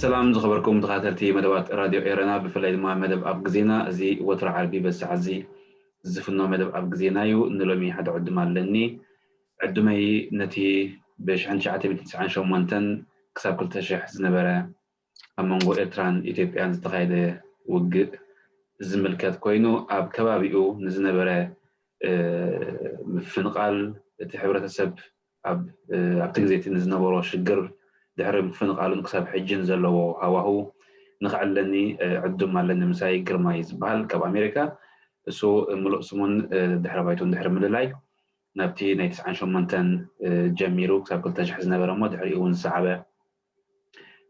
ሰላም ዝኸበርኩም ተኸታተልቲ መደባት ራድዮ ኤረና፣ ብፍላይ ድማ መደብ ኣብ ግዜና። እዚ ወትሮ ዓርቢ በዚ ሰዓት እዚ ዝፍኖ መደብ ኣብ ግዜና እዩ። ንሎሚ ሓደ ዕዱም ኣለኒ። ዕዱመይ ነቲ ብ ሽሕን ትሽዓተ ሚእትን ትስዓን ሸሞንተን ክሳብ ክልተ ሽሕ ዝነበረ ኣብ መንጎ ኤርትራን ኢትዮጵያን ዝተኻየደ ውግእ ዝምልከት ኮይኑ፣ ኣብ ከባቢኡ ንዝነበረ ምፍንቓል እቲ ሕብረተሰብ ኣብ ኣብቲ ግዜ እቲ ንዝነበሮ ሽግር ድሕሪ ምፍንቓሉን ክሳብ ሕጂ ንዘለዎ ሃዋሁ ንኽዕለኒ ዕዱም ኣለኒ። ምሳይ ግርማይ ዝበሃል ካብ ኣሜሪካ። እሱ ምሉእ ስሙን ድሕረ ባይቱን ድሕሪ ምልላይ ናብቲ ናይ ትስዓን ሸሞንተን ጀሚሩ ክሳብ ክልተ ሽሕ ዝነበረ እሞ ድሕሪኡ እውን ዝሰዓበ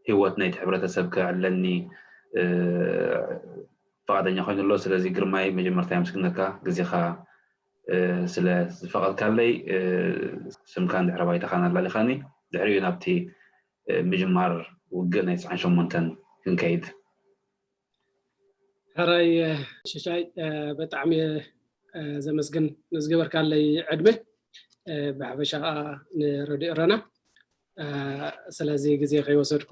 ህይወት ናይቲ ሕብረተሰብ ክዕለኒ ፍቓደኛ ኮይኑ ኣሎ። ስለዚ ግርማይ መጀመርታ የመስግነካ ግዜኻ ስለ ዝፈቐድካለይ። ስምካን ድሕረ ባይታኻን ኣላሊኻኒ ድሕሪኡ ናብቲ ምጅማር ውግእ ናይ ትስዓን ሸሞንተን ክንከይድ። ሕራይ ሽሻይ ብጣዕሚ ዘመስግን ንዝገበርካለይ ዕድመ ብሓፈሻ ከዓ ንረድዮ ረና። ስለዚ ግዜ ከይወሰድኩ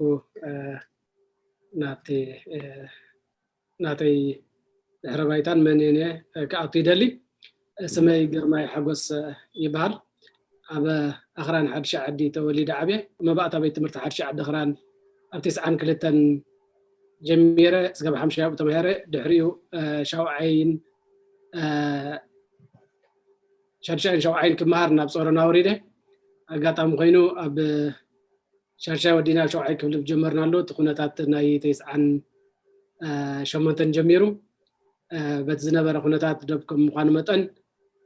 ናብቲ ናተይ ድሕረ ባይታን መን እየ ክኣቱ ይደሊ። ስመይ ግርማይ ሓጎስ ይበሃል። ኣብ ኣኽራን ሓድሻ ዓዲ ተወሊደ ዓብየ። መባእታ ቤት ትምህርቲ ሓድሻ ዓዲ ኣኽራን ኣብ ተስዓን ክልተን ጀሚረ እስካብ ሓምሻይ ኣብኡ ተማሂረ። ድሕሪኡ ሻውዓይን ሻድሻይን ሻውዓይን ክመሃር ናብ ጾሮና ወሪደ። ኣጋጣሚ ኮይኑ ኣብ ሻድሻይ ወዲና ሻውዓይ ክፍሊ ጀመርናሉ። እቲ ኩነታት ናይ ተስዓን ሸሞንተን ጀሚሩ በቲ ዝነበረ ኩነታት ደብ ከም ምዃኑ መጠን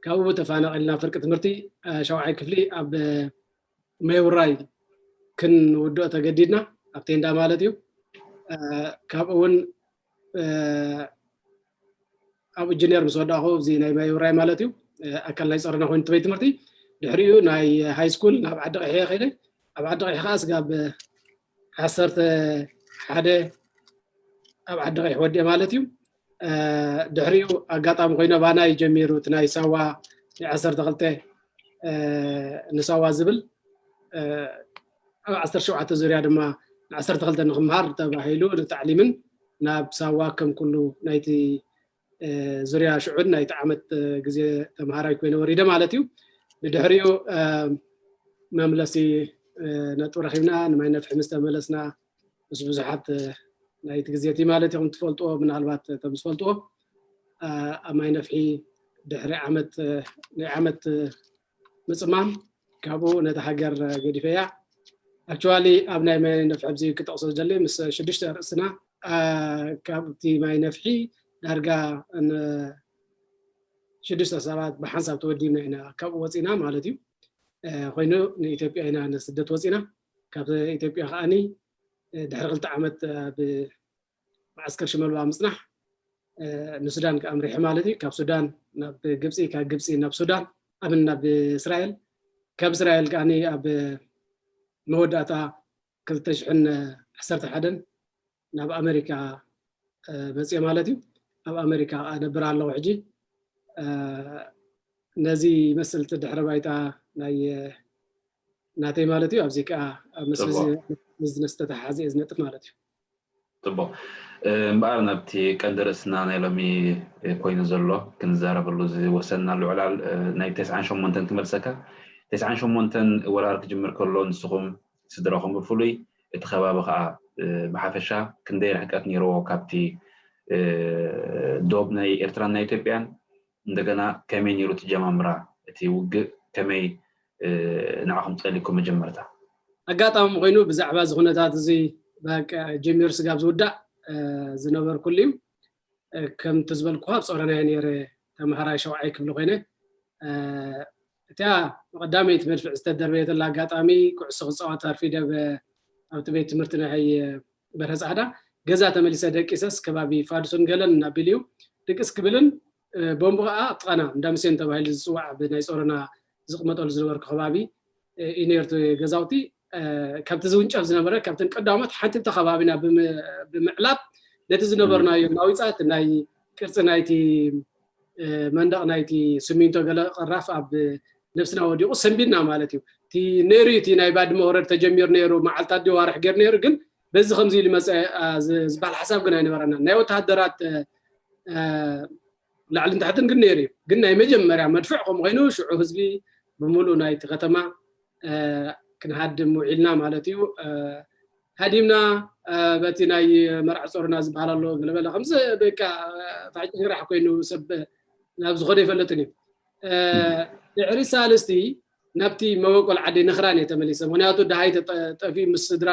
ካብኡ ተፋነቒልና ፍርቂ ትምህርቲ ሻውዓይ ክፍሊ ኣብ መይውራይ ክንውድኦ ተገዲድና፣ ኣብ ቴንዳ ማለት እዩ። ካብኡ እውን ኣብ ኢንጂነር ምስ ወዳእኹ እዚ ናይ መይውራይ ማለት እዩ ኣካል ናይ ጸረና ኮይኑ ትበይ ትምህርቲ ድሕሪኡ ናይ ሃይ ስኩል ናብ ዓዲ ቀይሕ ከይደ። ኣብ ዓዲ ቀይሕ ከዓ ስጋብ ዓሰርተ ሓደ ኣብ ዓዲ ቀይሕ ወዲአ ማለት እዩ። ድሕሪኡ ኣጋጣሚ ኮይኖ ባና እዩ ጀሚሩ እቲ ናይ ሳዋ ናይ ዓሰርተ ክልተ ንሳዋ ዝብል ኣብ ዓሰርተ ሸውዓተ ዙርያ ድማ ንዓሰርተ ክልተ ንክምሃር ተባሂሉ ንታዕሊምን ናብ ሳዋ ከም ኩሉ ናይቲ ዙርያ ሽዑን ናይቲ ዓመት ግዜ ተምሃራይ ኮይነ ወሪደ ማለት እዩ። ብድሕሪኡ መምለሲ ነጥቢ ረኪብና ንማይ ነፍሒ ምስ ተመለስና ምስ ብዙሓት ናይቲ ግዜ እቲ ማለት ኢኹም ትፈልጥዎ ምናልባት ከም ዝፈልጥዎ ኣብ ማይ ነፍሒ ድሕሪ ዓመት ናይ ዓመት ምፅማም ካብኡ ነቲ ሃገር ገዲፈያ። ኣክቹዋሊ ኣብ ናይ ማይ ነፍሒ ኣብዚ ክጠቕሶ ዝደሊ ምስ ሽዱሽተ ርእስና ካብቲ ማይ ነፍሒ ዳርጋ ሽዱሽተ ሰባት ብሓንሳብ ተወዲብና ኢና ካብኡ ወፂና ማለት እዩ። ኮይኑ ንኢትዮጵያ ኢና ንስደት ወፂና። ካብ ኢትዮጵያ ከዓኒ ድሕሪ ክልተ ዓመት ኣብ መዓስከር ሽመልባ ምፅናሕ ንሱዳን ክኣምሪሐ ማለት እዩ። ካብ ሱዳን ናብ ግብፂ፣ ካብ ግብፂ ናብ ሱዳን ኣምን ናብ እስራኤል፣ ካብ እስራኤል ከዓኒ ኣብ መወዳእታ ክልተ ሽሕን ዓሰርተ ሓደን ናብ ኣሜሪካ መፅየ ማለት እዩ። ኣብ ኣሜሪካ እነብር ኣለኹ ሕጂ። ነዚ ይመስል እቲ ድሕረ ባይታ ናይ ናተይ ማለት እዩ። ኣብዚ ከዓ ኣብ መስሊ ቢዝነስ ዝተተሓሓዘ እየ ዝነጥፍ ማለት እዩ። ፅቡቕ። እምበኣር ናብቲ ቀንዲ ርእስና ናይ ሎሚ ኮይኑ ዘሎ ክንዛረበሉ ዝወሰንናሉ ዕላል ናይ ተስዓን ሸሞንተን ክመልሰካ። ተስዓን ሸሞንተን ወራር ክጅምር ከሎ ንስኹም ስድራኹም ብፍሉይ እቲ ከባቢ ከዓ ብሓፈሻ ክንደይ ርሕቀት ነይርዎ ካብቲ ዶብ ናይ ኤርትራን ናይ ኢትዮጵያን? እንደገና ከመይ ነይሩ እቲ ጀማምራ እቲ ውግእ? ከመይ ንዓኹም ጠሊኩም መጀመርታ? ኣጋጣሚ ኮይኑ ብዛዕባ እዚ ኩነታት እዚ ጀሚሩ ስጋብ ዝውዳእ ዝነበርኩሉ እዩ። ከምቲ ዝበልኩ ኣብ ጾረናየ ነይረ ተምሃራይ ሸውዓይ ክፍሊ ኮይነ። እቲያ ቀዳመይቲ መድፍዕ ዝተደርበየተላ ኣጋጣሚ ኩዕሶ ክፃወት ኣርፊደ ኣብቲ ቤት ትምህርቲ ናይ በረፃሕዳ ገዛ ተመሊሰ ደቂሰስ ከባቢ ፋድሶን ገለን እናቢል እዩ ድቅስ ክብልን ቦምቡ ከዓ ጥቐና እንዳምሴን ተባሂሉ ዝፅዋዕ ብናይ ፀሮና ዝቕመጠሉ ዝነበርኩ ከባቢ እዩ ነርቱ ገዛውቲ። ካብቲ ዝውንጨፍ ዝነበረ ካብተን ቀዳሞት ሓንቲ ብታ ከባቢና ብምዕላብ ነቲ ዝነበርናዮ ናዊፃት ናይ ቅርፂ ናይቲ መንደቕ ናይቲ ስሚንቶ ገለ ቅራፍ ኣብ ነብስና ወዲቑ ሰንቢድና ማለት እዩ። እቲ ነይሩ እቲ ናይ ባድመ ወረድ ተጀሚሩ ነይሩ መዓልታት ድዋርሕ ገይሩ ነይሩ ግን በዚ ከምዚ ኢሉ መፀ ዝበሃል ሓሳብ ግን ኣይነበረና ናይ ወተሃደራት ላዕልን ታሕትን ግን ነይሩ እዩ። ግን ናይ መጀመርያ መድፍዕ ከምኡ ኮይኑ ሽዑ ህዝቢ ብምሉእ ናይቲ ከተማ ክንሃድም ውዒልና ማለት እዩ። ሃዲምና በቲ ናይ መርዓ ጾርና ዝበሃል ኣሎ ገለበለ ከምዚ በቃ ፋጭ ራሕ ኮይኑ ሰብ ናብ ዝኾነ ይፈልጥን እዩ። ድሕሪ ሳልስቲ ናብቲ መበቆል ዓደይ ንኽራን እየ ተመሊሰ። ምክንያቱ ደሃይ ጠፊ ምስ ስድራ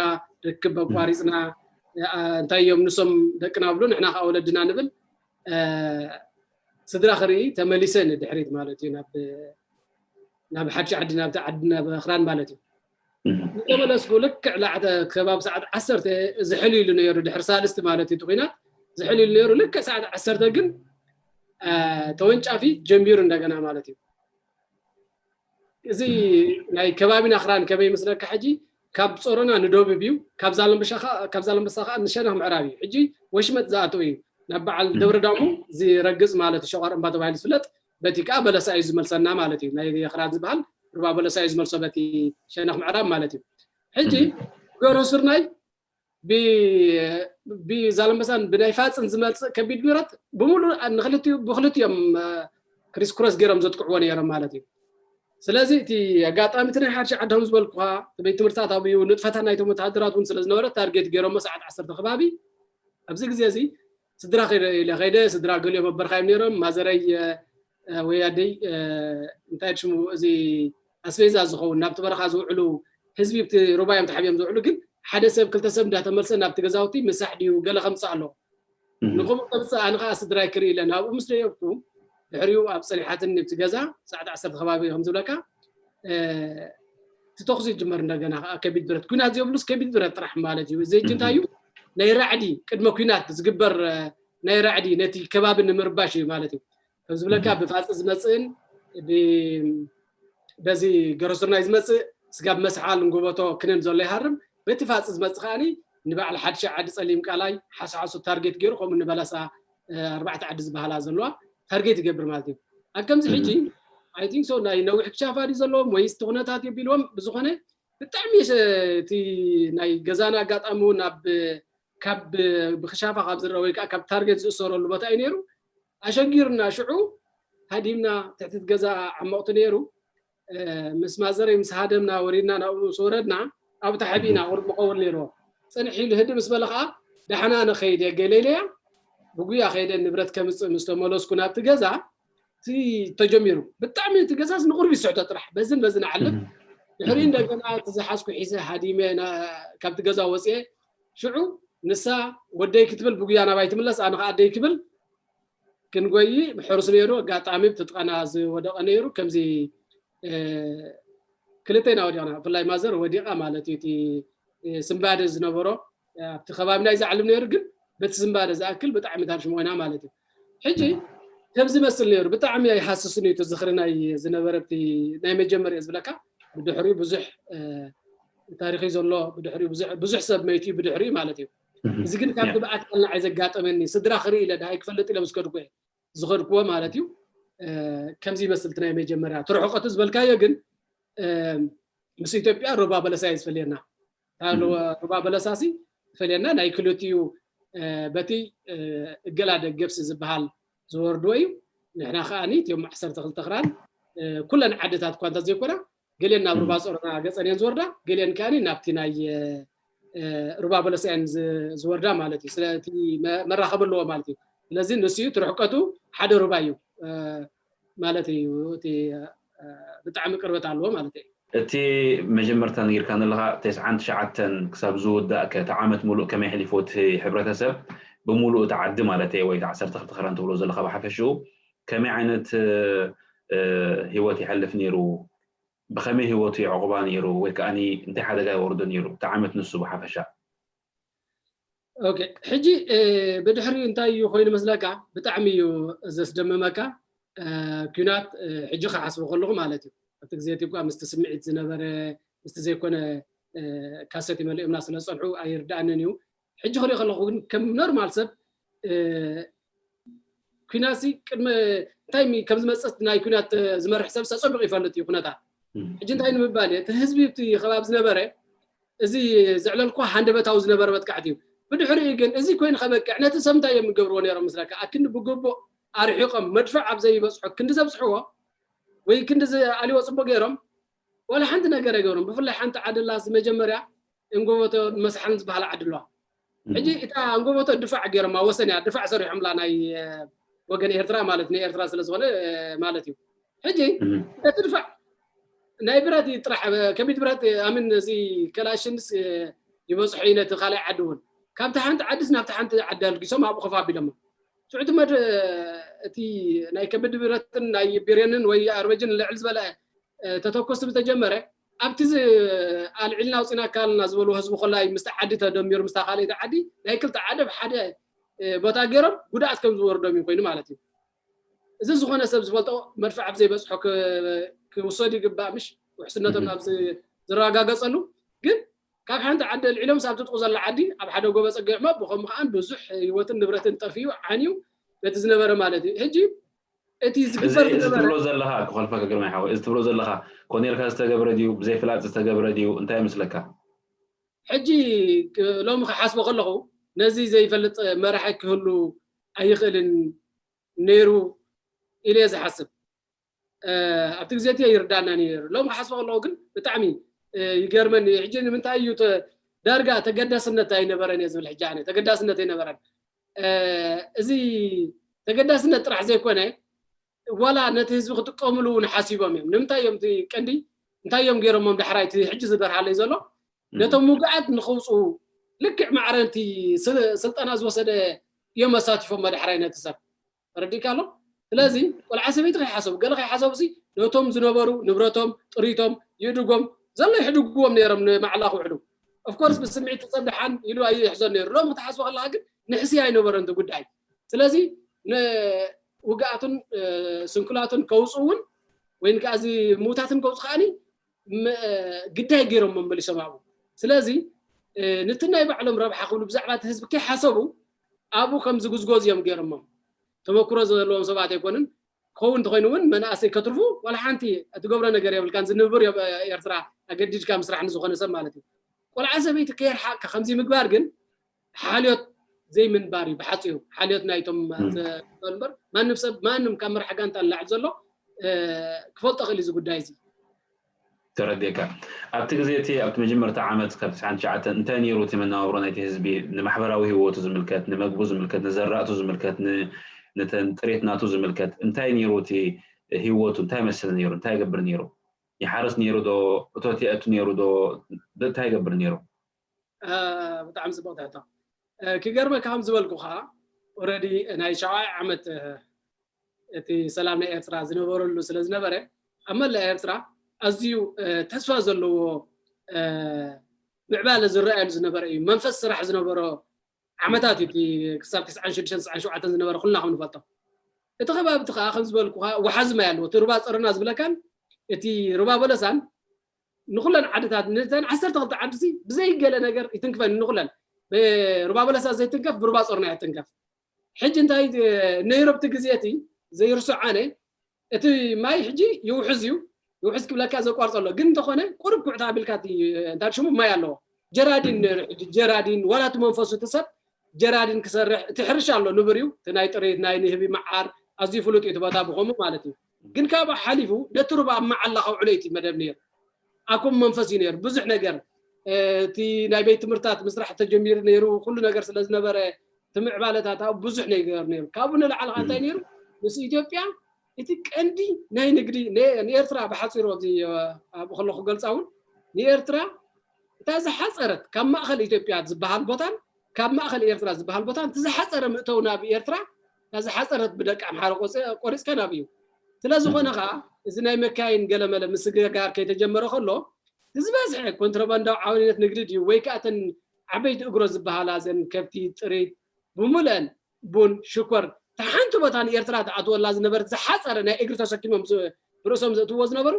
ርክብ ኣቋሪፅና እንታይ እዮም ንሶም ደቅና ብሉ ንሕና ከዓ ወለድና ንብል ስድራ ክርኢ ተመሊሰ ንድሕሪት ማለት እዩ ናብ ሓድሽ ዓዲ ናብቲ ዓዲ ናብ ክራን ማለት እዩ። ዝተመለስኩ ልክዕ ላዕተ ከባቢ ሰዓት ዓሰርተ ዝሕል ኢሉ ነይሩ ድሕሪ ሳልስቲ ማለት እዩ ኩናት ዝሕል ኢሉ ነይሩ ልክዕ ሰዓት ዓሰርተ ግን ተወንጫፊ ጀሚሩ እንደገና ማለት እዩ። እዚ ናይ ከባቢና ክራን ከመይ ይመስለካ ሕጂ ካብ ጾሮና ንደቡብ እዩ ካብ ዛለምበሳ ከዓ ንሸነኽ ምዕራብ እዩ። ሕጂ ወሽመጥ ዝኣተው እዩ ናብ በዓል ደብረ ዳሙ ዝረግጽ ማለት ሸቋር እምባ ተባሂሉ ዝፍለጥ በቲ ከዓ በለሳ እዩ ዝመልሰና ማለት እዩ። ናይ ክራን ዝበሃል ሩባ በለሳ እዩ ዝመልሶ በቲ ሸነኽ ምዕራብ ማለት እዩ። ሕጂ ገሮ ስርናይ ብዛለምበሳን ብናይ ፋፅን ዝመፅእ ከቢድ ምረት ብምሉእ ንክልቲኡ ብክልቲኦም ክሪስኩረስ ገይሮም ዘጥቅዕዎ ነይሮም ማለት እዩ። ስለዚ እቲ ኣጋጣሚ እቲ ናይ ሓድሽ ዓድሆም ዝበልኩካ ቤት ትምህርትታት ኣብዩ ንጥፈታት ናይቶም ወተሃደራት እውን ስለ ዝነበረ ታርጌት ገይሮሞ ሰዓት ዓሰርተ ከባቢ ኣብዚ ግዜ እዚ ስድራ ከይደ ኢለ ከይደ ስድራ ገሊኦም ኣበርካዮም ነይሮም ማዘረይ ወይ ኣደይ እንታይ ሽሙ እዚ ኣስቤዛ ዝኸውን ናብቲ በረኻ ዝውዕሉ ህዝቢ ብቲ ሩባ እዮም ተሓቢኦም ዝውዕሉ ግን ሓደ ሰብ ክልተ ሰብ እንዳተመልሰ ናብቲ ገዛውቲ ምሳሕ ድዩ ገለ ከምፅእ ኣሎ ንኹም ከምፅእ ኣነ ከዓ ስድራይ ክርኢ ኢለ ናብኡ ምስ ደየብኩ ድሕሪኡ ኣብ ፀኒሓትኒ ብቲ ገዛ ሰዓት ዓሰርተ ከባቢ ከም ዝብለካ እቲ ተኹሲ ይጅመር እንደገና ከዓ ከቢድ ብረት ኩናት ዘይብሉስ ከቢድ ብረት ጥራሕ ማለት እዩ እዚ እጅ እንታይ እዩ ናይ ራዕዲ ቅድመ ኩናት ዝግበር ናይ ራዕዲ ነቲ ከባቢ ንምርባሽ እዩ ማለት እዩ ከም ዝብለካ ብፋፂ ዝመፅእን በዚ ገረሱርናይ ዝመፅእ ስጋብ መስሓል ንጎበቶ ክንን ዘሎ ይሃርም በቲ ፋፂ ዝመፅእ ከዓኒ ንባዕል ሓድሻ ዓዲ ፀሊም ቃላይ ሓሳሓሱ ታርጌት ገይሩ ከምኡ ንበለሳ ኣርባዕተ ዓዲ ዝበሃላ ዘለዋ ታርጌት ይገብር ማለት እዩ ኣብ ከምዚ ሕጂ ኣይቲንክ ሶ ናይ ነዊሕ ክሻፋ ድዩ ዘለዎም ወይስ እቲ ኩነታት የቢልዎም ብዝኾነ ብጣዕሚ እቲ ናይ ገዛና ኣጋጣሚ እውን ኣብ ካብ ብክሻፋ ካብ ዝረአ ወይ ከዓ ካብ ታርጌት ዝእሰረሉ ቦታ እዩ ነይሩ ኣሸጊሩና ሽዑ ሃዲምና ትሕትት ገዛ ዓመቕቲ ነይሩ ምስ ማዘረይ ምስ ሃደምና ወሪድና ናብኡ ምስ ወረድና ኣብ ተሓቢእና ቁሩብ መቐወል ነይርዎ ፅንሕ ኢሉ ህዲ ምስ በለ ከዓ ዳሕና ኣነ ከይደ ገሌለያ ብጉያ ከይደ ንብረት ከምፅእ ምስ ተመለስኩ ናብቲ ገዛ እቲ ተጀሚሩ ብጣዕሚ እቲ ገዛስ ንቁርቢ ይስሕቶ ጥራሕ በዝን በዝን ዓልም ድሕሪ እንደገና እቲ ዝሓዝኩ ሒዘ ሃዲመ ካብቲ ገዛ ወፅኤ ሽዑ ንሳ ወደይ ክትብል ብጉያ ናባይ ትምለስ ኣነ ከዓ ኣደይ ክብል ክንጎይ ሕሩስ ነይሩ ኣጋጣሚ ብትጥቀና ዝወደቀ ነይሩ ከምዚ ክልተና ወዲቕና ብፍላይ ማዘር ወዲቓ ማለት እዩ እቲ ስምባደ ዝነበሮ ኣብቲ ከባቢ ናይ ዝዓልም ነይሩ ግን በቲ ስምባደ ዝኣክል ብጣዕሚ ታርሽ ኮይና ማለት እዩ ሕጂ ከም ዝመስል ነይሩ ብጣዕሚ ኣይሃስስን እዩ ዝኽሪ ናይ ዝነበረ ናይ መጀመርያ ዝብለካ ብድሕሪኡ ብዙሕ ታሪክ ዘሎ ብድሕሪኡ ብዙሕ ሰብ መይቱ ብድሕሪኡ ማለት እዩ እዚ ግን ካብቲ ብኣካልና ኣይ ዘጋጠመኒ ስድራ ክርኢ ኢለ ድሃይ ክፈልጥ ኢለ ምስ ከድኩ ዝኸድኩዎ ማለት እዩ ከምዚ ይመስል ናይ መጀመርያ ትርሕቀቱ ዝበልካዮ ግን ምስ ኢትዮጵያ ሩባ በለሳ እዩ ዝፈልየና ሩባ በለሳ ሲ ዝፈልየና ናይ ክልቲኡ በቲ እገላ ደገብሲ ዝበሃል ዝወርድዎ እዩ ንሕና ከዓኒ እቲኦም ዓሰርተ ክልተ ክራን ኩለን ዓድታት እኳ እንተ ዘይኮና ገሊአን ናብ ሩባ ጾሮና ገጸን እየን ዝወርዳ ገሊአን ከዓኒ ናብቲ ናይ ሩባ በለሳ እየን ዝወርዳ ማለት እዩ ስለቲ መራኸቢ ኣለዎ ማለት እዩ ስለዚ ንሱ እዩ ትርሕቀቱ ሓደ ሩባ እዩ ማለት እዩ እቲ ብጣዕሚ ቅርበት ኣለዎ ማለት እዩ እቲ መጀመርታ ነጊርካ ዘለካ ተስዓን ትሽዓተን ክሳብ ዝውዳእ ከ እቲ ዓመት ሙሉእ ከመይ ሕሊፎ እቲ ሕብረተሰብ ብሙሉእ እቲ ዓዲ ማለት እየ ወይ እቲ ዓሰርተ ክልተ ክራን ትብሎ ዘለካ ብሓፈሽኡ ከመይ ዓይነት ህወት ይሐልፍ ነይሩ? ብኸመይ ህይወቱ ይዕቑባ ነይሩ ወይ ከዓኒ እንታይ ሓደጋ ይወርዶ ነይሩ? እቲ ዓመት ንሱ ብሓፈሻ። ኦኬ፣ ሕጂ ብድሕሪኡ እንታይ እዩ ኮይኑ መስለካ? ብጣዕሚ እዩ ዘስደምመካ። ኲናት ሕጂ ክሓስቦ ከለኹ ማለት እዩ፣ ኣብቲ ግዜ እቲ እኳ ምስቲ ስምዒት ዝነበረ ምስቲ ዘይኮነ ካሰት ይመልእምና ስለ ዝፀንሑ ኣይርዳእንን እዩ። ሕጂ ክሪኦ ከለኹ ግን ከም ኖርማል ሰብ ኲናትሲ ቅድሚ እንታይ ከም ዝመፅእ ናይ ኲናት ዝመርሕ ሰብ ኣፀቢቑ ይፈልጥ እዩ ኩነታት። ሕጂ እንታይ ንምባል እየ፣ እቲ ህዝቢ ኣብቲ ከባቢ ዝነበረ እዚ ዘዕለልኩ ሃንደበታዊ ዝነበረ መጥቃዕቲ እዩ። ብድሕሪኡ ግን እዚ ኮይኑ ከበቅዕ ነቲ ሰብ እንታይ እዮም ዝገብርዎ ነይሮም ምስለካ? ኣክንዲ ብግቡእ ኣርሒቖም መድፍዕ ኣብ ዘይበፅሖ ክንዲ ዘብፅሕዎ ወይ ክንዲ ዝኣልዎ ፅቡቅ ገይሮም ዋላ ሓንቲ ነገር ኣይገበሩን። ብፍላይ ሓንቲ ዓዲ ኣላ መጀመርያ እንጎቦቶ መስሓን ዝበሃላ ዓዲ ኣለዋ። ሕጂ እታ እንጎቦቶ ድፋዕ ገይሮማ ወሰን እያ ድፋዕ ሰሪሖምላ ናይ ወገን ኤርትራ ማለት ናይ ኤርትራ ስለ ዝኾነ ማለት እዩ። ሕጂ እቲ ድፋዕ ናይ ብረት እዩ ጥራሕ ከቢድ ብረት ኣምን እዚ ከላሽንስ ይበፅሑ እዩ ነቲ ካልኣይ ዓዲ እውን ካብቲ ሓንቲ ዓድስ ናብቲ ሓንቲ ዓዲ ኣልጊሶም ኣብኡ ከፍ ኣቢሎሞ ሽዑ እቲ መድ እቲ ናይ ከቢድ ብረትን ናይ ቢሬንን ወይ ኣርበጅን ልዕል ዝበለ ተተኮስ ዝተጀመረ ኣብቲ ኣልዒልና ኣውፂና ኣካልና ዝበሉ ህዝቢ ኮላይ ምስቲ ዓዲ ተደሚሩ ምስታ ካልኣይቲ ዓዲ ናይ ክልተ ዓዲ ሓደ ቦታ ገይሮም ጉድኣት ከም ዝወርዶም እዩ ኮይኑ ማለት እዩ። እዚ ዝኾነ ሰብ ዝፈልጦ መድፍዕ ኣብ ዘይበፅሖ ክውሰዱ ይግባእ ምሽ ውሕስነቶም ናብ ዝረጋገፀሉ ግን ካብ ሓንቲ ዓዲ ኣልዒሎም ሳብ ትጥቁ ዘላ ዓዲ ኣብ ሓደ ጎበ ፀጊዕሞ ብኸምኡ ከዓ ብዙሕ ህይወትን ንብረትን ጠፊኡ ዓንዩ ነቲ ዝነበረ ማለት እዩ። ሕጂ እቲ ዝግበር ዝነበረ ትብሎ ዘለኻ ክኾልፈካ ግርማይ ሓወይ፣ እዚ ትብሎ ዘለኻ ኮነ ኢልካ ዝተገብረ ድዩ ብዘይፍላጥ ዝተገብረ ድዩ እንታይ ይመስለካ? ሕጂ ሎሚ ክሓስቦ ከለኹ ነዚ ዘይፈልጥ መራሒ ክህሉ ኣይኽእልን ነይሩ ኢለ ዝሓስብ ኣብቲ ግዜ እቲ ይርዳና ነይሩ። ሎም ክሓስቦ ከለኹ ግን ብጣዕሚ ይገርመኒ። ሕጂ ንምንታይ እዩ ዳርጋ ተገዳስነት ኣይነበረን እየ ዝብል ሕጂ ኣነ ተገዳስነት ኣይነበረን። እዚ ተገዳስነት ጥራሕ ዘይኮነ ዋላ ነቲ ህዝቢ ክጥቀምሉ እውን ሓሲቦም እዮም። ንምንታይ እዮም እቲ ቀንዲ እንታይ እዮም ገይሮሞም ዳሕራይ እቲ ሕጂ ዝበርሃለይ ዘሎ ነቶም ውግኣት ንኸውፅኡ ልክዕ ማዕረ እቲ ስልጠና ዝወሰደ እዮም ኣሳቲፎም መዳሕራይ ነቲ ሰብ ተረዲእካ ኣሎ። ስለዚ ቆልዓ ሰበይቲ ከይሓሰቡ ገለ ከይሓሰቡ ሲ ነቶም ዝነበሩ ንብረቶም ጥሪቶም ይእድጎም ዘሎ ይሕድግዎም ነይሮም ንማዕላ ክውዕሉ ኦፍኮርስ ብስምዒት ሰብ ደሓን ኢሉ ኣይሕዞን ነይሩ ሎም ክትሓስቦ ከለካ ግን ንሕስያ ኣይነበረን እቲ ጉዳይ። ስለዚ ውግኣቱን ስንኩላቱን ከውፁ እውን ወይ ከዓ እዚ ምውታትን ከውፁ ከዓኒ ግዳይ ገይሮም መመሊሶም ኣብኡ። ስለዚ ንቲ ናይ ባዕሎም ረብሓ ክብሉ ብዛዕባ እቲ ህዝቢ ከይሓሰቡ ኣብኡ ከም ዝጉዝጎዝ እዮም ገይሮሞም። ተመክሮ ዘለዎም ሰባት ኣይኮኑን። ክኸውን እንተኮይኑ እውን መናእሰይ ከትርፉ ዋላ ሓንቲ እትገብሮ ነገር የብልካን። ዝንብር ኤርትራ ኣገዲድካ ምስራሕ ንዝኾነ ሰብ ማለት እዩ። ቆልዓ ሰበይቲ ከየርሓቅካ ከምዚ ምግባር ግን ሓልዮት ዘይምንባር እዩ ብሓፂሩ ሓልዮት ናይቶም እምበር ማንም ሰብ ማንም ካብ መራሕ ጋንታ ንላዕሊ ዘሎ ክፈልጦ ክእል እዚ ጉዳይ እዚ። ተረዲእካ። ኣብቲ ግዜ እቲ ኣብቲ መጀመርታ ዓመት ካብ ትስዓን ትሽዓተን እንታይ ነይሩ እቲ መነባብሮ ናይቲ ህዝቢ? ንማሕበራዊ ህይወቱ ዝምልከት፣ ንመግቡ ዝምልከት፣ ንዘራእቱ ዝምልከት፣ ነተን ጥሬት ናቱ ዝምልከት እንታይ ነይሩ እቲ ህይወቱ? እንታይ መስል ነይሩ? እንታይ ይገብር ነይሩ? ይሓርስ ነይሩ ዶ? እቶት የእቱ ነይሩ ዶ? እንታይ ይገብር ነይሩ? ብጣዕሚ ፅቡቅ ትሕቶ። ክገርመካ ከም ዝበልኩ ከዓ ኦረዲ ናይ ሻውዓይ ዓመት እቲ ሰላም ናይ ኤርትራ ዝነበረሉ ስለ ዝነበረ ኣብ መላእ ኤርትራ ኣዝዩ ተስፋ ዘለዎ ምዕባለ ዝረኣየሉ ዝነበረ እዩ። መንፈስ ስራሕ ዝነበሮ ዓመታት እዩ። ክሳብ ትስዓን ሽዱሽተን ትስዓን ሸውዓተን ዝነበረ ኩልና ከም ንፈልጦ እቲ ከባቢ እቲ ከዓ ከም ዝበልኩ ከዓ ወሓዚ ማይ ኣለዎ። እቲ ሩባ ፀረና ዝብለካን እቲ ሩባ በለሳን ንኩለን ዓድታት ነተን ዓሰርተ ክልተ ዓዲ ብዘይገለ ነገር ይትንክፈን ንኩለን ብሩባ በለሳ ዘይትንከፍ ብሩባ ጾርና ይትንከፍ። ሕጂ እንታይ ነይሩ ኣብቲ ግዜ እቲ ዘይርሶ ዓነ እቲ ማይ ሕጂ ይውሕዝ እዩ። ይውሕዝ ክብለካ ዘቋርጸ ኣሎ ግን እንተኾነ ቁርብ ኩዕታ ኣቢልካ እንታይ ሽሙ ማይ ኣለዎ ጀራዲን ነይሩ። ሕጂ ጀራዲን ዋላ እቲ መንፈሱ እቲ ሰብ ጀራዲን ክሰርሕ እቲ ሕርሻ ኣሎ ንብር እዩ። እቲ ናይ ጥሪት ናይ ንህቢ መዓር ኣዝዩ ፍሉጥ እዩ እቲ ቦታ ብኸምኡ ማለት እዩ። ግን ካብኡ ሓሊፉ ነቲ ሩባ ኣብ መዓላ ከውዕሎ እዩ እቲ መደብ ነይሩ። ኣኩም መንፈስ እዩ ነይሩ ብዙሕ ነገር እቲ ናይ ቤት ትምህርታት ምስራሕ ተጀሚሩ ነይሩ ኩሉ ነገር ስለ ዝነበረ እቲ ምዕባለታት ኣብኡ ብዙሕ ነገር ነይሩ። ካብኡ ንላዕሊ ከዓ እንታይ ነይሩ ምስ ኢትዮጵያ እቲ ቀንዲ ናይ ንግዲ ንኤርትራ ብሓፂሩ ኣብዚ ኣብኡ ከለኩ ገልፃ እውን ንኤርትራ እታ ዝሓፀረት ካብ ማእኸል ኢትዮጵያ ዝበሃል ቦታን ካብ ማእኸል ኤርትራ ዝበሃል ቦታን እቲ ዝሓፀረ ምእተው ናብ ኤርትራ እዛ ዝሓፀረት ብደቂ ኣምሓራ ቆፂ- ቆሪፅካ ናብ እዩ። ስለዝኾነ ከዓ እዚ ናይ መካይን ገለመለ ምስግጋር ከይተጀመረ ከሎ እቲ ዝበዝሐ ኮንትሮባንዳዊ ዓውነት ንግዲ ድዩ ወይ ከዓ እተን ዓበይቲ እግሮ ዝበሃላ ዘን ከብቲ፣ ጥሪት፣ ብምልአን ቡን፣ ሽኮር፣ እታ ሓንቲ ቦታ ንኤርትራ ትኣትወላ ዝነበረት ዝሓፀረ ናይ እግሪ ተሰኪሞም ዝ- ብርእሶም ዘእትዎ ዝነበሩ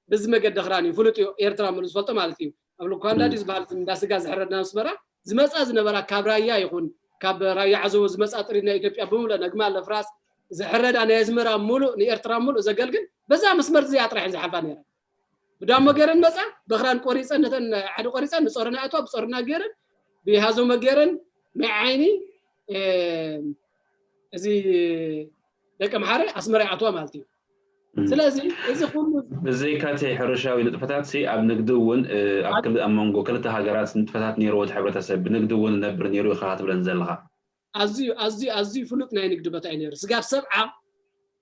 በዚ መገዲ ክራን እዩ። ፍሉጥ እዩ፣ ኤርትራ ምሉ ዝፈልጦ ማለት እዩ። ኣብ ሉኳንዳ ድዩ ዝበሃል እንዳ ስጋ ዝሕረድ ናብ ኣስመራ ዝመፃ ዝነበራ ካብ ራያ ይኹን ካብ ራያ ዓዘቦ ዝመፃ ጥሪት ናይ ኢትዮጵያ ብምልእ ነግማል ለፍራስ ዝሕረዳ ናይ ኣስመራ ሙሉእ ንኤርትራ ሙሉእ ዘገልግል በዛ መስመር እዚኣ ጥራሕ እየን ዝሓልፋ ነይረን። ብዳሞ ገይረን መፃ ብኽራን ቆሪፀን ነተን ዓዲ ቆሪፀን ንፆረና ኣትዋ ብፆረና ገይረን ብሃዞ መገይረን ማይ ዓይኒ እዚ ደቂ ኣምሓረ ኣስመራ ይኣትዋ ማለት እዩ። ስለዚ እዚ ኩሉ ብዘይካ እቲ ሕርሻዊ ንጥፈታት ሲ ኣብ ንግዲ እውን ኣብ ክል ኣብ መንጎ ክልተ ሃገራት ንጥፈታት ነይርዎ እቲ ሕብረተሰብ ብንግዲ እውን ነብር ነይሩ ኢኻ ክትብለን ዘለኻ። ኣዝዩ ኣዝዩ ኣዝዩ ፍሉጥ ናይ ንግዲ ቦታ እዩ ነይሩ። ስጋብ ሰብዓ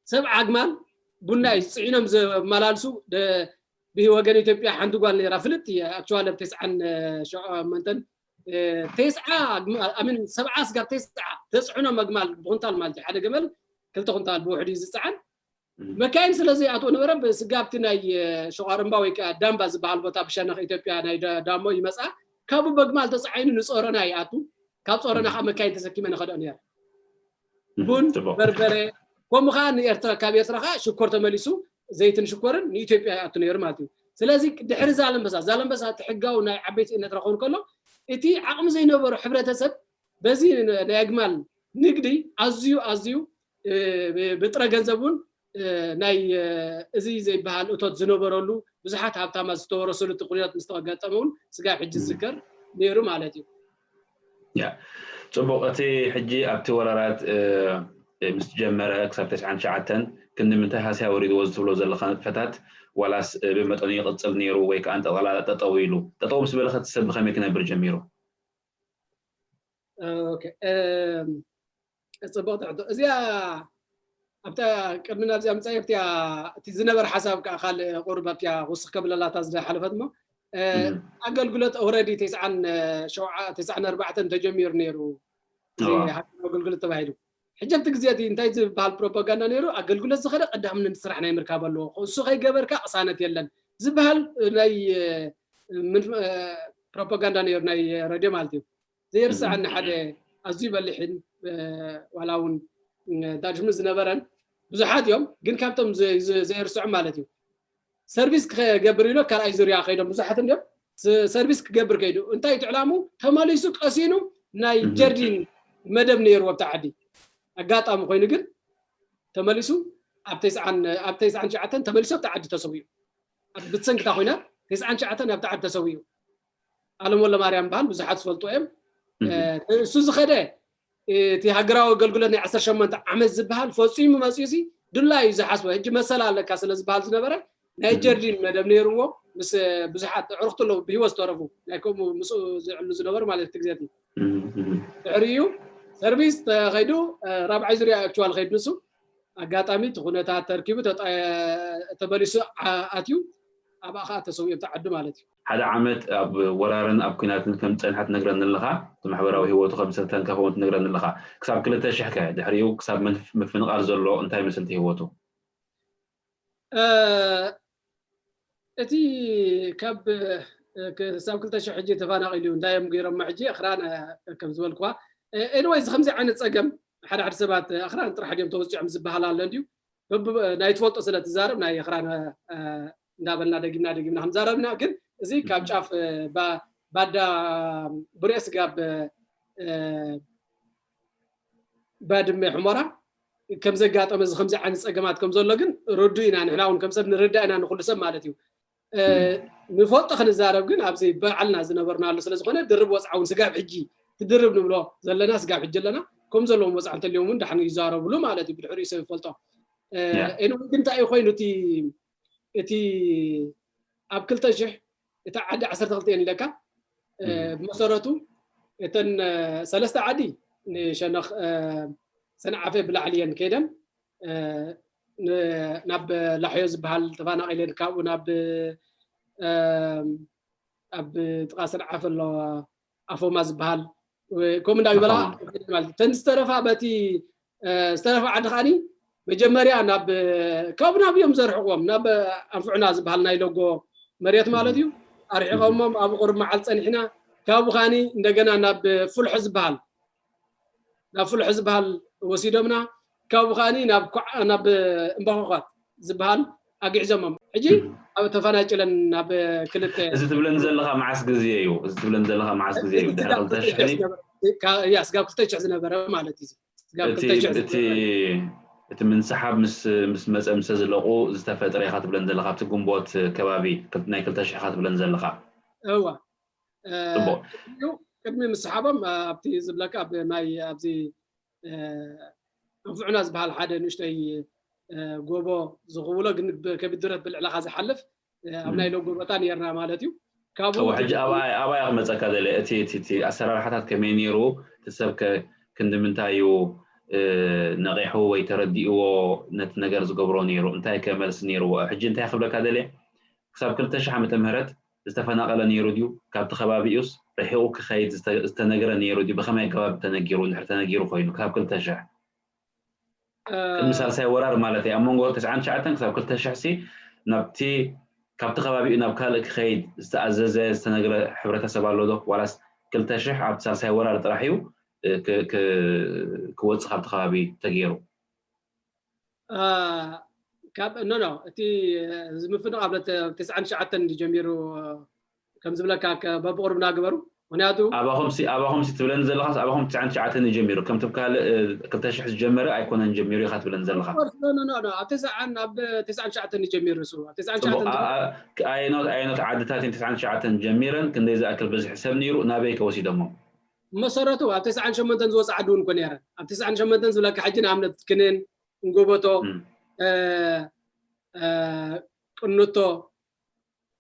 ሰብዓ ኣግማል ቡና እዩ ፅዒኖም ዘመላልሱ። ብወገን ኢትዮጵያ ሓንቲ ጓል ነይራ ፍልጥ actually ኣብ ተስዓን ሸመንተን ተስዓ ኣግማል ኣሚን ሰብዓ ስጋብ ተስዓ ተፅዕኖም ኣግማል ብኩንታል ማለት እዩ። ሓደ ገመል ክልተ ኩንታል ብውሕዱ እዩ ዝፀዓን። መካይን ስለ ዘይኣትዎ ነበረ ብስጋብቲ ናይ ሸቋርምባ ወይ ከዓ ዳምባ ዝበሃል ቦታ ብሸነኽ ኢትዮጵያ ናይ ዳ- ዳሞ ይመፅኣ። ካብኡ በግማል ተፃዒኑ ንፆረና ይኣቱ። ካብ ፆረና ከዓ መካይን ተሰኪመ ንኸደኦ ነይረ። ቡን፣ ጽቡቕ። በርበረ፣ ከምኡ ከዓ ንኤርትራ፣ ካብ ኤርትራ ከዓ ሽኮር ተመሊሱ ዘይትን ሽኮርን ንኢትዮጵያ ይኣቱ ነይሩ ማለት እዩ። ስለዚ ድሕሪ ዛለንበሳ፣ ዛለንበሳ እቲ ሕጋዊ ናይ ዓበይቲ እነት ረኸውን ከሎ እቲ ዓቕሚ ዘይነበሮ ሕብረተሰብ በዚ ናይ ኣግማል ንግዲ ኣዝዩ ኣዝዩ እ፣ ብ- ብጥረ ገንዘብ እውን እ፣ ናይ እ፣ እዚ ዘይበሃል እቶት ዝነበረሉ ብዙሓት ሃብታማት ዝተወረሰሉ እቲ ኩነታት ምስ ተጋጠመ እውን ስጋብ ሕጂ ዝዝከር ነይሩ ማለት እዩ። ያ ጽቡቕ። እቲ ሕጂ ኣብቲ ወራራት እ፣ እ፣ ምስ ጀመረ ክሳብ ተስዓን ትሽዓተን ክንዲ ምንታይ ሃስያ ወሪድዎ እዚ ትብሎ ዘለኻ ንጥፈታት ዋላስ እ፣ ብመጠኑ ይቕጽል ነይሩ ወይ ከዓ ጠቕላላ ጠጠው ኢሉ? ጠጠው ምስ በለ እቲ ሰብ ብኸመይ ክነብር ጀሚሩ? ኦኬ፣ እም፣ ጽቡቕ ትሕቶ። እዚኣ ኣብታ ቅድሚ ናብዚኣ ምጻይ ኣብቲኣ እቲ ዝነበረ ሓሳብ ከዓ ካልእ ቁሩብ ኣብቲኣ ውስኽ ከብለላታ ዝሓለፈት እሞ እ፣ ኣገልግሎት ኦረዲ ተስዓን ሸውዓ ተስዓን ኣርባዕተን ተጀሚሩ ነይሩ። እዚ እዋ። ሃገራዊ ኣገልግሎት ተባሂሉ ሕጂ ኣብቲ ግዜ እቲ እንታይ ዝበሃል ፕሮፓጋንዳ ነይሩ? ኣገልግሎት ዝኸደ ቀዳምነት ስራሕ ናይ ምርካብ ኣለዎ፣ እሱ ከይገበርካ ቅሳነት የለን ዝበሃል ናይ እ፣ ምን- እ፣ ፕሮፓጋንዳ ነይሩ ናይ ሬድዮ ማለት እዩ። ዘይርስዓኒ ሓደ ኣዝዩ በሊሕን እ፣ ዋላ እውን እ፣ ዳድሕኑ ዝነበረን ብዙሓት እዮም፣ ግን ካብቶም ዘ- ዘ- ዘይርስዑ ማለት እዩ። ሰርቪስ ክገብር ኢሎ ካልኣይ ዙርያ ከይዶም ብዙሓት እንዲዮም። ስ- ሰርቪስ ክገብር ከይዱ እንታይ እቲ ዕላሙ ተመሊሱ ቀሲኑ ናይ ጀርዲን መደብ ነይሩ ኣብታ ዓዲ። ኣጋጣሚ ኮይኑ ግን ተመሊሱ ኣብ ተስዓን ኣብ ተስዓን ትሽዓተን ተመሊሱ ኣብታ ዓዲ ተሰዊኡ። ኣብ ብትሰንክታ ኮይና ተስዓን ትሽዓተን ኣብታ ዓዲ ተሰዊኡ። ኣለም ወለማርያም በሃል ብዙሓት ዝፈልጡ እዮም። እ፣ እሱ ዝኸደ እቲ ሃገራዊ ኣገልግሎት ናይ ዓሰርተ ሸሞንተ ዓመት ዝበሃል ፈፂሙ መፅኡ ሲ ድላ እዩ ዝሓስበ። ሕጂ መሰል ኣለካ ስለ ዝበሃል ዝነበረ ናይ ጀርዲን መደብ ነይርዎ ምስ ብዙሓት ኣዕሩኽቲ ኣለዉ ብህይወት ዝተረፉ ናይ ከምኡ ምስኡ ዝዕሉ ዝነበሩ ማለት እቲ ግዜ እቲ። ድሕሪኡ ሰርቪስ ተኸይዱ እ፣ ራብዓይ ዙርያ ኣክቹዋል ኸይዱ ንሱ ኣጋጣሚ እቲ ኩነታት ተርኪቡ ተጠ- ተመሊሱ ዓ- ኣትዩ ኣብኣ ከዓ ተሰዊኡ ኣብቲ ዓዱ ማለት እዩ። ሓደ ዓመት ኣብ ወራርን ኣብ ኲናትን ከም ዝጸንሐ ትነግረኒ ኣለኻ። እቲ ማሕበራዊ ህይወቱ ከም ዝተተንከፈ እውን ትነግረኒ ኣለኻ። ክሳብ ክልተ ሽሕ ከ ድሕሪኡ ክሳብ ምፍ- ምፍንቓል ዘሎ እንታይ ይመስል እቲ ህይወቱ? እ፣ እቲ ካብ እ፣ ክሳብ ክልተ ሽሕ ሕጂ ተፈናቒሉ እዩ። እንታይ እዮም ገይሮሞ ሕጂ ኣኽራን እ፣ ከም ዝበልኩዋ ኤኒወይስ ከምዚ ዓይነት ፀገም ሓደ ሓደ ሰባት ኣኽራን ጥራሕ ድዮም ተወፂዖም ዝበሃል ኣሎ እንድዩ። በብ- ናይ ትፈልጦ ስለ ትዛረብ ናይ ኣኽራን እ፣ እንዳበልና ደጊምና ደጊምና ክንዛረብና ግን እዚ ካብ ጫፍ እ፣ ባ- ባዳ ብሬ ስጋብ እ፣ ባድመ ሕሞራ ከም ዘጋጠመ እዚ ከምዚ ዓይነት ፀገማት ከም ዘሎ ግን ርዱ ኢና ንሕና እውን ከም ሰብ ንርዳእ ኢና ንኩሉ ሰብ ማለት እዩ። እ፣ ንፈልጦ ክንዛረብ ግን ኣብዚ ባዕልና ዝነበርናሉ ስለ ዝኾነ ድርብ ወፅዓ እውን ስጋብ ሕጂ ትድርብ ንብሎ ዘለና ስጋብ ሕጂ ኣለና ከም ዘለዎም ወፅዓ እንተልዮም እውን ዳሕን ይዛረብሉ ማለት እዩ ብድሕሪኡ ሰብ ይፈልጦ። እ፣ ያ። ኤንወይ ግን እንታይ እዩ ኮይኑ እቲ እቲ ኣብ ክልተ ሽሕ እታ ዓዲ ዓሰርተ ክልተ እየን ኢለካ እ፣ ብመሰረቱ እተን እ፣ ሰለስተ ዓዲ ንሸነኽ እ፣ ሰንዓፈ ብላዕሊ እየን ከይደን እ፣ ን- ናብ ላሕዮ ዝበሃል ተፈናቒለን ካብኡ ናብ እ፣ ኣብ ጥቓ ሰንዓፈ ኣሎ ኣፎማ ዝበሃል ወይ ከምኡ እንዳበላ ኣፎማ። ማለት እዩ። እተን ዝተረፋ በቲ ዝተረፈ ዓዲ ከዓኒ መጀመርያ ናብ ካብኡ ናብ እዮም ዘርሕቕዎም ናብ ኣንፍዑና ዝበሃል ናይ ሎጎ መሬት ማለት እዩ። ኣርሒቐሞም ኣብ ቁርብ መዓል ፀኒሕና ካብኡ ከዓኒ እንደገና ናብ ፍልሖ ዝበሃል ናብ ፍልሖ ዝበሃል ወሲዶምና ካብኡ ከዓኒ ናብ እምባኾኳት ዝበሃል ኣግዒዞሞም። ሕጂ ኣብ ተፈናጭለን ናብ ክልተ እዚ ትብለን ዘለኻ መዓስ ግዜ እዩ? እዚ ትብለን ዘለኻ መዓስ ግዜ እዩ? ድሕሪ ክልተ ሽሕ ስጋብ ክልተ ሽሕ ዝነበረ ማለት እዩ። እቲ ምንስሓብ ምስ መፀ ምስ ዝለቁ ዝተፈጥረ ኢኻ ትብለን ዘለኻ ኣብቲ ግንቦት ከባቢ ናይ ክልተ ሽሕ ኢኻ ትብለን ዘለኻ። እዋ ቅድሚ ምስሓቦም ኣብቲ ዝብለካ ኣብ ማይ ኣብዚ ኣንፍዑና ዝበሃል ሓደ ንእሽተይ ጎቦ ዝኽውሎ ግን ከቢድ ድረት ብልዕለኻ ዝሓልፍ ኣብ ናይ ሎጎ ቦታ ነርና ማለት እዩ። ካብኡ ሕጂ ኣባይ ኣባይ ክመፀካ ደለ እቲ እቲ ኣሰራርሓታት ከመይ ነይሩ እቲ ሰብ ክንዲ ምንታይ እዩ ነቂሑ ወይ ተረዲእዎ ነቲ ነገር ዝገብሮ ነይሩ እንታይ ከመልስ ነይርዎ? ሕጂ እንታይ ክብለካ ደለ ክሳብ ክልተ ሽሕ ዓመተ ምህረት ዝተፈናቀለ ነይሩ ድዩ? ካብቲ ከባቢኡስ ርሒቁ ክኸይድ ዝተነገረ ነይሩ ድዩ? ብኸመይ ኣገባብ ተነጊሩ እንድሕር ተነጊሩ ኮይኑ ካብ ክልተ ሽሕ ቅድሚ ሳልሳይ ወራር ማለት እዩ ኣብ መንጎ ተስዓን ትሽዓተን ክሳብ ክልተ ሽሕ ሲ ናብቲ ካብቲ ከባቢኡ ናብ ካልእ ክኸይድ ዝተኣዘዘ ዝተነግረ ሕብረተሰብ ኣሎ ዶ ዋላስ ክልተ ሽሕ ኣብቲ ሳልሳይ ወራር ጥራሕ እዩ ክወፅእ ካብቲ ከባቢ ተገይሩ? ካብ ኖ ኖ እቲ ዝምፍንቕ ኣብ ተስዓን ትሽዓተን ጀሚሩ ከም ዝብለካ በብቕርብ እናገበሩ ምክንያቱ ኣባኹም ሲ ኣባኹም ሲ ትብለኒ ዘለኻስ ኣባኹም ትስዓን ትሽዓተን ጀሚሩ ከምቲ ካልእ ክልተ ሽሕ ዝጀመረ ኣይኮነን ጀሚሩ ኢኻ ትብለኒ ዘለኻ ኣብ ተስዓን ኣብ ተስዓን ትሽዓተን ጀሚሩ እሱ ኣብ ተስዓን ትሽዓተን ኣየኖት ኣየኖት ዓድታት እየን ተስዓን ትሽዓተን ጀሚረን ክንደይ ዝኣክል ብዝሒ ሰብ ነይሩ ናበይ ከ ወሲዶሞም መሰረቱ ኣብ ተስዓን ሸሞንተን ዝወፅ ዓዲ እውን ኮነ ነረን ኣብ ተስዓን ሸሞንተን ዝብለካ ሕጂ ንኣብነት ክንን እንጎበቶ ቅንቶ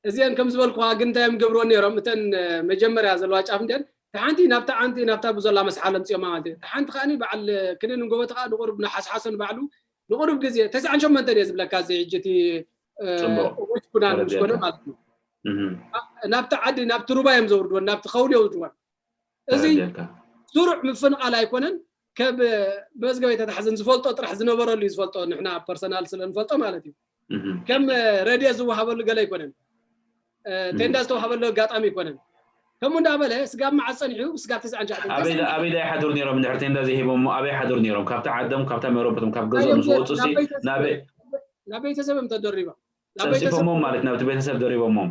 እዚአን ከም ዝበልኩዋ ግን እንታይ እዮም ገብርዎ ነይሮም እተን መጀመርያ ዘለዋ ጫፍ እንዲአን ተሓንቲ ናብታ ዓንቲ ናብታ ብዘላ መስሓል ኣምፅኦማ ማለት እዩ ተሓንቲ ከዓኒ በዓል ክንን እንጎበቶ ከዓ ንቁሩብ ንሓስሓሶ ንባዕሉ ንቁሩብ ግዜ ተስዓን ሸሞንተን እየ ዝብለካ እዚ ሕጂ እቲ ኩና ንስኮነ ማለት እዩ ናብቲ ዓዲ ናብቲ ሩባ እዮም ዘውርድወን ናብቲ ከውሊ የውርድወን እዚ ስሩዕ ምፍንቓል ኣይኮነን ከብ መዝገበ ተታሕዘን ዝፈልጦ ጥራሕ ዝነበረሉ እዩ ዝፈልጦ ንሕና ፐርሰናል ስለ ንፈልጦ ማለት እዩ ከም ረድኤት ዝወሃበሉ ገለ ኣይኮነን ቴንዳ ዝተዋሃበሉ ኣጋጣሚ ኣይኮነን ከምኡ እንዳበለ ስጋብ መዓስ ፀኒሑ ስጋብ ተስዓን ትሽዓተን ኣበይ ዳ ይሓድሩ ነይሮም እንድሕር ቴንዳ ዘይሂቦም ኣበይ ይሓድሩ ነይሮም ካብቲ ዓዶም ካብታ መረበቶም ካብ ገዝኦም ምስ ወፁ ሲ ናበይ ናብ ቤተሰብ እዮም ተደሪቦም ፀንፂፎሞም ማለት ናብቲ ቤተሰብ ደሪቦሞም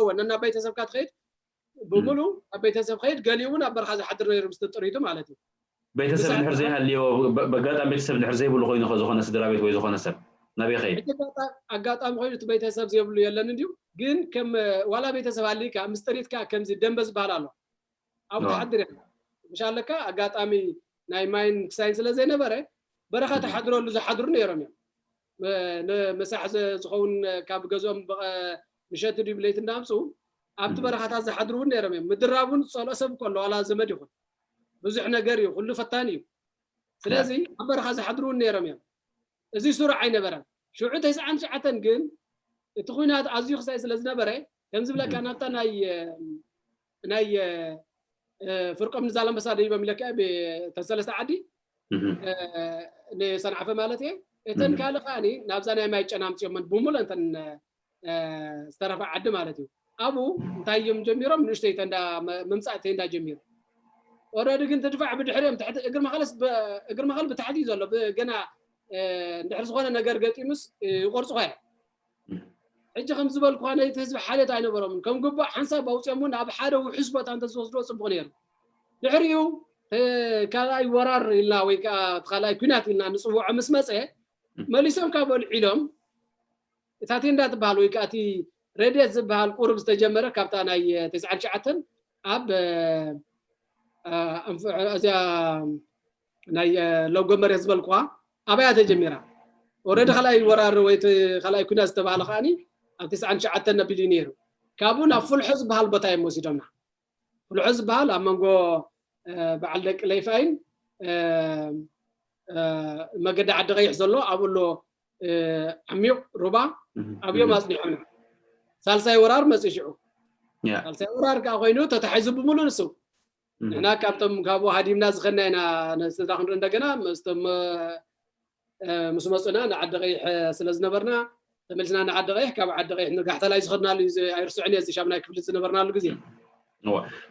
ወነ ናብ ቤተሰብካ ትኸይድ ብምሉ ኣብ ቤተሰብ ከይድ ገሊኡ እውን ኣብ በረኻ ዝሓድር ነይሩ ምስ ጥሪቱ ማለት እዩ ቤተሰብ እንድሕር ዘይሃልዮ በጋጣሚ ቤተሰብ እንድሕር ዘይብሉ ኮይኑ ዝኾነ ስድራ ቤት ወይ ዝኾነ ሰብ ናበይ ከይድ ኣጋጣሚ ኮይኑ እቲ ቤተሰብ ዘይብሉ የለን እንድዩ ግን ከም ዋላ ቤተሰብ ሃልይካ ምስ ጥሪትካ ከምዚ ደንበ ዝበሃል ኣሎ ኣብኡ ትሓድር እያ ምሻለካ ኣጋጣሚ ናይ ማይን ክሳይን ስለ ዘይነበረ በረኻ ተሓድረሉ ዝሓድሩ ነይሮም እዮም ንምሳሕ ዝኸውን ካብ ገዝኦም ምሸት ድዩ ብለይቲ እንዳምፅኡ ኣብቲ በረኻታት ዝሓድሩ እውን ነይሮም እዮም ምድራብ እውን ዝፀልኦ ሰብ እኮ ኣሎ ዋላ ዘመድ ይኹን ብዙሕ ነገር እዩ ኩሉ ፈታኒ እዩ ስለዚ ኣብ በረኻ ዝሓድሩ እውን ነይሮም እዮም እዚ ስሩዕ ኣይነበረን ሽዑ ተስዓን ትሽዓተን ግን እቲ ኩናት ኣዝዩ ክሳይ ስለ ዝነበረ ከም ዝብለካ ናብታ ናይ ናይ ፍርቆም ንዛላምበሳ ደይቦም ኢለካ ተሰለስተ ዓዲ ንሰንዓፈ ማለት እየ እተን ካልእ ከዓኒ ናብዛ ናይ ማይ ጨና ኣምፅኦመን ብምሉእ እንተን ዝተረፈ ዓዲ ማለት እዩ ኣብኡ እንታይ እዮም ጀሚሮም ንእሽተይ ተንዳ ምምፃእ ተንዳ ጀሚሩ ኦረዲ ግን ትድፋዕ ብድሕሪኦም ትሕቲ እግሪ መኸለስ እግሪ መኸል ብታሕቲ እዩ ዘሎ ገና እንድሕር ዝኾነ ነገር ገጢሙስ ይቆርፅኾ እያ ሕጂ ከም ዝበልኩ ነቲ ህዝቢ ሓልዮት ኣይነበሮምን ከም ግቡእ ሓንሳብ ኣውፅኦም እውን ኣብ ሓደ ውሑስ ቦታ እንተዝወስድዎ ፅቡቅ ነይሩ ድሕሪኡ ካልኣይ ወራር ኢልና ወይ ከዓ ካልኣይ ኩናት ኢልና ንፅውዖ ምስ መፀ መሊሶም ካብ ኣልዒሎም እታ ቴንዳ ትበሃል ወይ ከዓ እቲ ረድኤት ዝበሃል ቁሩብ ዝተጀመረ ካብታ ናይ ተስዓን ትሽዓተን ኣብ እዚኣ ናይ ሎጎ መሬት ዝበልኩዋ ኣብያ ተጀሚራ ኦረዲ ካልኣይ ወራር ወይ ካልኣይ ኩናት ዝተባሃለ ከዓኒ ኣብ ተስዓን ትሽዓተን ነቢሉ ነይሩ ካብኡ ናብ ፍልሖ ዝበሃል ቦታ እዮም ወሲዶምና ፍልሖ ዝበሃል ኣብ መንጎ በዓል ደቂ ለይፋይን መገዲ ዓዲ ቀይሕ ዘሎ ኣብኡ ኣሎ ዓሚቕ ሩባ ኣብዮም ኣፅኒሖምና ሳልሳይ ወራር መፅእ ሽዑ ሳልሳይ ወራር ከዓ ኮይኑ ተታሒዙ ብምሉ ንሱ ንሕና ካብቶም ካብኡ ሃዲምና ዝኸና ኢና ንስድራ ክንርኢ እንደገና ምስቶም ምስ መፁና ንዓዲ ቀይሕ ስለ ዝነበርና ተመልስና ንዓዲ ቀይሕ ካብ ዓዲ ቀይሕ ንጋሕተላይ ዝኸድናሉ እዩ። ኣይርስዕን እየ እዚ ሻምናይ ክፍሊ ዝነበርናሉ ግዜ።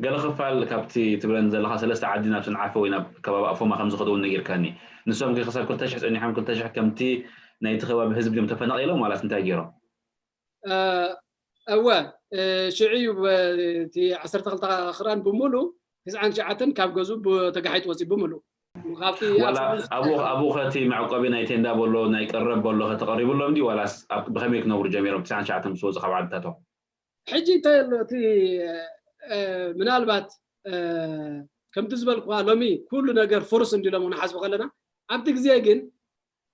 ገለ ክፋል ካብቲ ትብለን ዘለካ ሰለስተ ዓዲ ናብ ሰንዓፈ ወይ ናብ ከባቢ ኣፎማ ከም ዝኸደው ነጊርካኒ። ንሶም ከ ክሳብ ክልተ ሽሕ ፀኒሖም ክልተ ሽሕ ከምቲ ናይቲ ከባቢ ህዝቢ ድም ተፈናቒሎም ዋላስ እንታይ ገይሮም? እወ ሽዑ እዩ እቲ ዓሰርተ ክልተ ክራን ብምሉ ትስዓን ትሽዓተን ካብ ገዝኡ ተጋሒጡ ወፂኡ ብምሉ ኣብኡ ከቲ መዕቆቢ ናይ ቴንዳ በሎ ናይ ቀረብ በሎ ከተቀሪብሎም ድዩ ዋላስ ብከመይ ክነብሩ ጀሚሮም ትስዓን ትሽዓተን ምስ ወፁ ካብ ዓድታቶም? ሕጂ እንታይ ኣሎ እቲ ምናልባት ከምቲ ዝበልኩካ ሎሚ ኩሉ ነገር ፍሩስ እንዲሎም ንሓስቡ ከለና ኣብቲ ግዜ ግን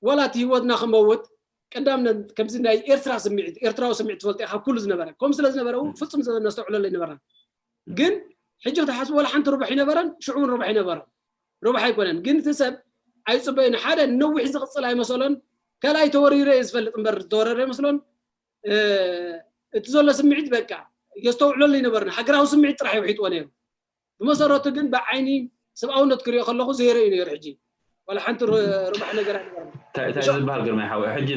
ዋላ እቲ ህይወትና ክመውት ቀዳምነት ከምዚ ናይ ኤርትራ ስምዒት ኤርትራዊ ስምዒት ትፈልጦ ኢኻ ኩሉ ዝነበረ ከምኡ ስለ ዝነበረ እውን ፍጹም ነስተውዕለሉ ኣይነበርና። ግን ሕጂ ክትሓስቡ ዋላ ሓንቲ ርቡሕ ኣይነበረን፣ ሽዑ እውን ርቡሕ ኣይነበሮን። ርቡሕ ኣይኮነን። ግን እቲ ሰብ ኣይጽበዮን። ሓደ ነዊሕ ዝቕጽል ኣይመሰሎን። ካልኣይ ተወሪሩ እየ ዝፈልጥ እምበር ዝተወረረ ኣይመስሎን። እቲ ዘሎ ስምዒት በቃ የስተውዕለሉ ኣይነበርና። ሃገራዊ ስምዒት ጥራሕ እዩ ውሒጥዎ ነይሩ። ብመሰረቱ ግን ብዓይኒ ሰብኣውነት ክሪኦ ከለኹ ዘይረ እዩ ነይሩ። ሕጂ ዋላ ሓንቲ ርባሕ ነገር ኣይነበርና። እንታይ ዝበሃል ግርማይ ሓወይ፣ ሕጂ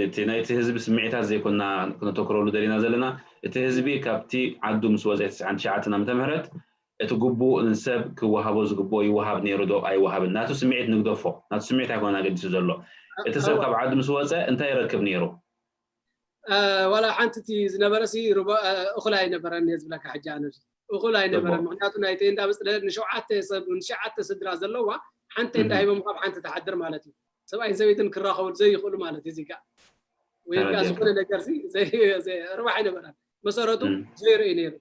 እቲ ናይቲ ህዝቢ ስምዒታት ዘይኮና ክነተኩረሉ ደሊና ዘለና፣ እቲ ህዝቢ ካብቲ ዓዱ ምስ ወፀ ትስዓን ትሽዓተን ዓመተ ምህረት እቲ ግቡእ ንሰብ ክወሃቦ ዝግብኦ ይወሃብ ነይሩ ዶ ኣይወሃብን? ናቱ ስምዒት ንግደፎ፣ ናቱ ስምዒት ኣይኮነን ኣገዲሱ ዘሎ። እቲ ሰብ ካብ ዓዱ ምስ ወፀ እንታይ ይረክብ ነይሩ? ዋላ ሓንቲ እቲ ዝነበረ ሲ እኹል ኣይነበረን እየ ዝብለካ ሕጂ ኣነ እኹል ኣይነበረን። ምክንያቱ ናይ ቴንዳ ብፅለ ንሸውዓተ ሰብ ንሸዓተ ስድራ ዘለዋ ሓንቲ ቴንዳ ሂቦም ካብ ሓንቲ ትሓድር ማለት እዩ። ሰብኣይን ሰበይትን ክራኸቡ ዘይኽእሉ ማለት እዩ። እዚጋ ወይ ካ ዝኾነ ነገር ርባሕ ኣይነበረን። መሰረቱ ዘይርኢ ነይሩ።